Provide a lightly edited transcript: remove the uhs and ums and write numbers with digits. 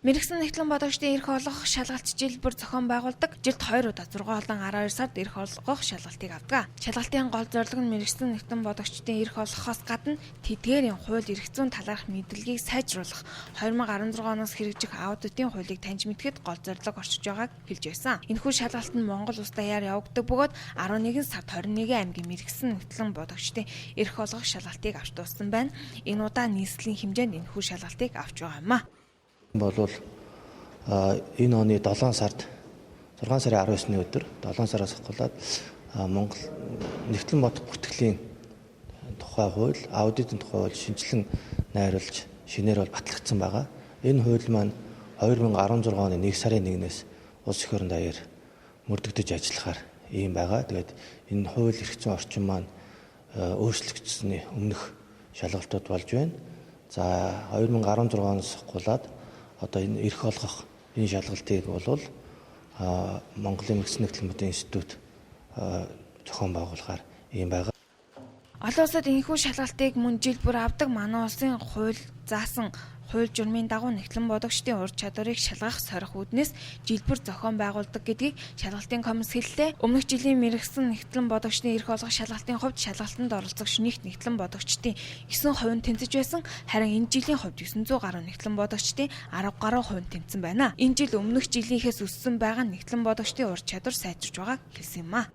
Мэргэсэн нэгтлэн бодогчдын эрх олгох шалгалт жил бүр зохион байгуулдаг. Жилд 2 удаа 6 болон 12 сард эрх олгох шалгалтыг авдаг. Шалгалтын гол зорилго нь мэргэсэн нэгтлэн бодогчдын эрх олгохоос гадна тэдгээрийн хууль эрх зүйн талаарх мэдлэгийг сайжруулах, 2016 оноос хэрэгжих аудитын хуулийг таньж мэдэхэд гол зорилго орчиж байгааг хэлж байсан. Энэхүү шалгалт нь Монгол улс даяар явагддаг бөгөөд 11 сард 21 аймгийн мэргэсэн нэгтлэн бодогчдын эрх олгох шалгалтыг авч дууссан байна. Энэ удаа нийслэлийн хэмжээнд энэхүү шалгалтыг авч байгаа юм а. Болвол энэ оны 7 сард 6 сарын 19-ны өдөр 7 сараас ахгуулаад Монгол нэгтлэн бодох бүртгэлийн тухай хууль, аудитын тухай хууль шинжилэн найруулж шинээр бол батлагдсан байгаа. Энэ хууль маань 2016 оны 1 сарын 1-ээс улс их орон даяар мөрдөгдөж ажиллахаар ийм байгаа. Тэгээд энэ хууль эрх зүйн орчин маань өөрчлөгдсөний өмнөх шалгалтууд болж байна. За 2016 оноос ахгуулаад одоо энэ эрх олгох энэ шалгалтыг бол Монголын мэргэсэн нэгтлэн институт зохион байгуулахаар ийм байгаа. Олон улсад энэхүү шалгалтыг мөн жил бүр авдаг. Манай улсын хууль заасан хууль журмын дагуу нэгтлэн бодогчдын ур чадварыг шалгах сорих үүднээс жил бүр зохион байгуулдаг гэдгийг шалгалтын комисс хэллээ. Өмнөх жилийн мэргэсэн нэгтлэн бодогчдын эрх олгох шалгалтын хувьд шалгалтанд оролцогч нэгт нэгтлэн бодогчдын 9% тэнцэж байсан. Харин энэ жилийн хувьд 900 гаруй нэгтлэн бодогчдын 10 гаруй хувь тэнцсэн байна. Энэ жил өмнөх жилийнхээс өссөн байгаа нь нэгтлэн бодогчдын ур чадвар сайжирч байгааг хэлсэн юм а.